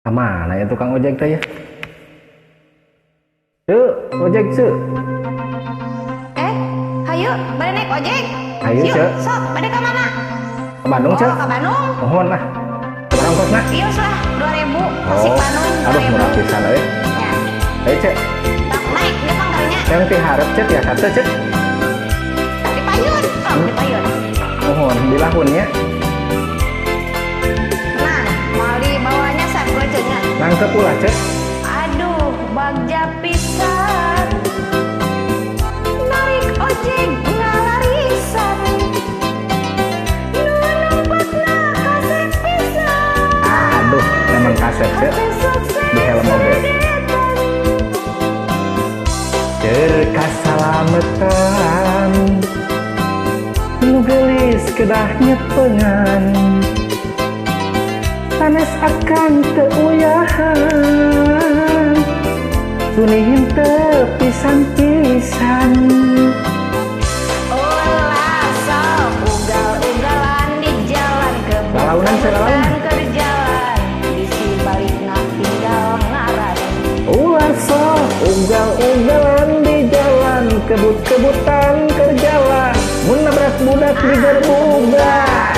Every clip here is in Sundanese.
Mana ya tukang ojek teh ya? Ceu, ojek ceu. Hayu, bade naik ojek. Hayu, yuk, ceu. Sok, bade ka mana? Ke Bandung, ceu. Oh, ke Bandung. Mohon lah. Sabaraha ongkosna? Ius lah, 2000. Tasik Bandung, 2000. Aduh, murah pisan euy. Ya. Ayo, ceu. Sok naik depan karunya. Yang ti hareup ceu tiasa teu, ceu? Di payun, sok di payun. Mohon dilahun nya. Nah, mau dibawanya saku nya. Nangkep ulah, ceu. Aduh, bagja pisan. Narik ojek ngalarisan. Nu numpakna kasep pisan. Aduh, emang kasep, ceu. Di helm oge. Keur kasalametan. Nu geulis kedah nyepengan. Sanes akang teu uyahan. Suni henteu pisan-pisan. Ulah sok ugal-ugalan di jalan, Lalaunan, ceu, kebut-kebutan lalaunan. Keur jalan. Bisi balikna tinggal ngaran. Ulah sok ugal-ugalan di jalan, kebut-kebutan keur jalan. Mun nabrak budak digerbugan.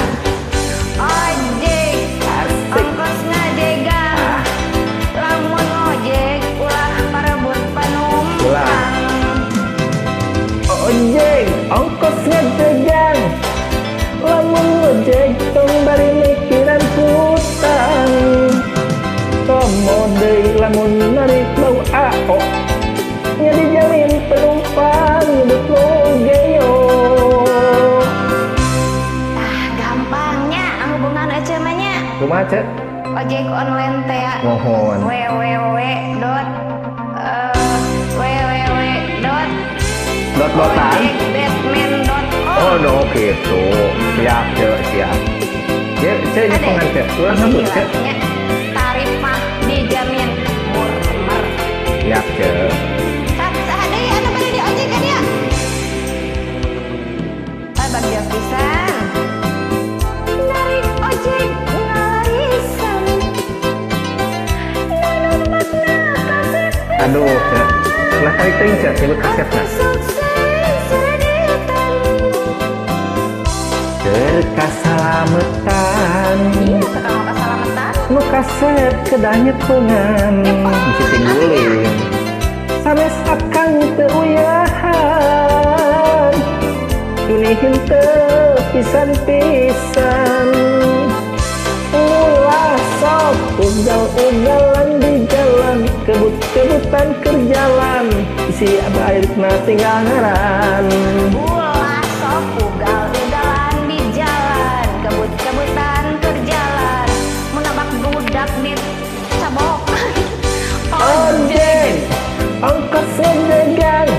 Ojek, Asik. Ongkos ngajegang. Lamun ojek ulah parebut penumpang. Ulah. Ojek, ongkos ngajegang. Lamun ojek tong bari mikiran hutang. Komo deui lamun narik bau AO. Nya dijamin penumpang nyebut nu geyo. Ah, gampangnya hubungan ece mah nya. Kumaha, ceu? Ojek online teh ya. Mohon. Www dot www dot Dot dotan. ojekbatman.com. Oh, no gitu. Siap, ceu, siap. Ceu, ceu nyepengan ceu. Ulah ngebut, ceu. Nya, tarif mah dijamin murmer. Siap, ceu. Saha saha deui anu bade di ojek ka dia? Ah, bagja pisan. Narik ojek ngalarisan. Nu numpakna kasep pisan. Aduh, ceu. Ulah tarik teuing, ceu, nyebut kasepna. Sukses saredetan. Keur kasalametan. Iya, tukang kasalametan. Nu kasep kedah nyepengan. Bisi tiguling. Sanes akang teu uyahan. Suni henteu pisan-pisan. Ulah sok ugal-ugalan di jalan, kebut-kebutan keur jalan. Bisi balikna tinggal ngaran. Ulah sok ugal-ugalan di jalan, kebut-kebutan keur jalan. Mun nabrak budak di cabok. Ojek, ongkos ngajegang.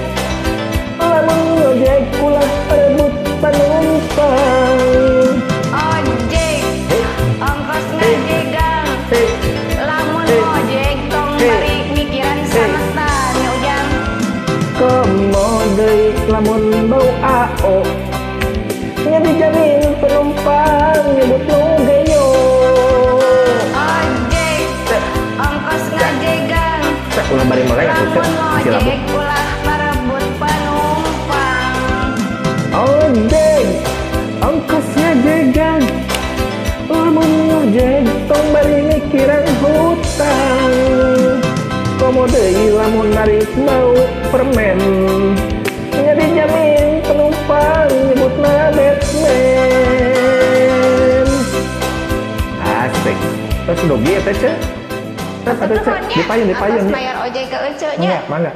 Lamun ngojek ulah perebut penumpang. Ojek, ongkos ngajegang. Hei, Lamun Hei. Ojek tong Hei. bari mikiran Hei. sametan ya Ujang. Komo deui lamun bau AO. Nya dijamin penumpang nyebut nu geyo. Ojek, ongkos ngajegang. Cek ulah bari meleng atuh cek. Lamun Bisi labuh. ojek ulah parebut penumpang. Ojek, ongkos ngajegang. Lamun ngojek tong bari mikiran hutang. Komo deui lamun narik bau permen. Nya dijamin penumpang nyebutna Batman. Asik. Terus dogi eta ceu. Terus atuh ceu, Nuhun nya, di payun di payun atos nya. bayar ojek ke ece nya. Mangga, mangga.